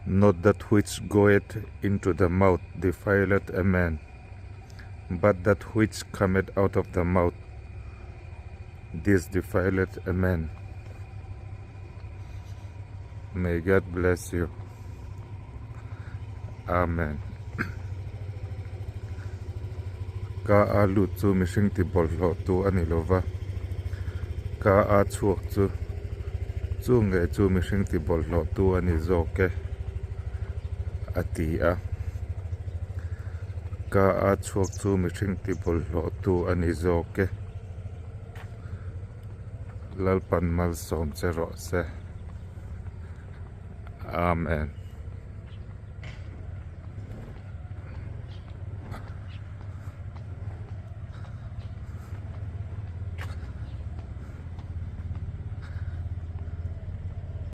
Not that which goeth into the mouth defileth a man, but that which cometh out of the mouth, this defileth a man. May God bless you. Amen. Ka a lut chu mihring ti bawlhhlawh tu a ni lova, ka a chhuak chu chu nge chu mihring ti bawlhhlawh tu a ni zawk e, a ti a. Ka a chhuak chu mihring ti bawlhhlawh tu a ni zawk e. Lalpan malsawm che rawh se. Amen.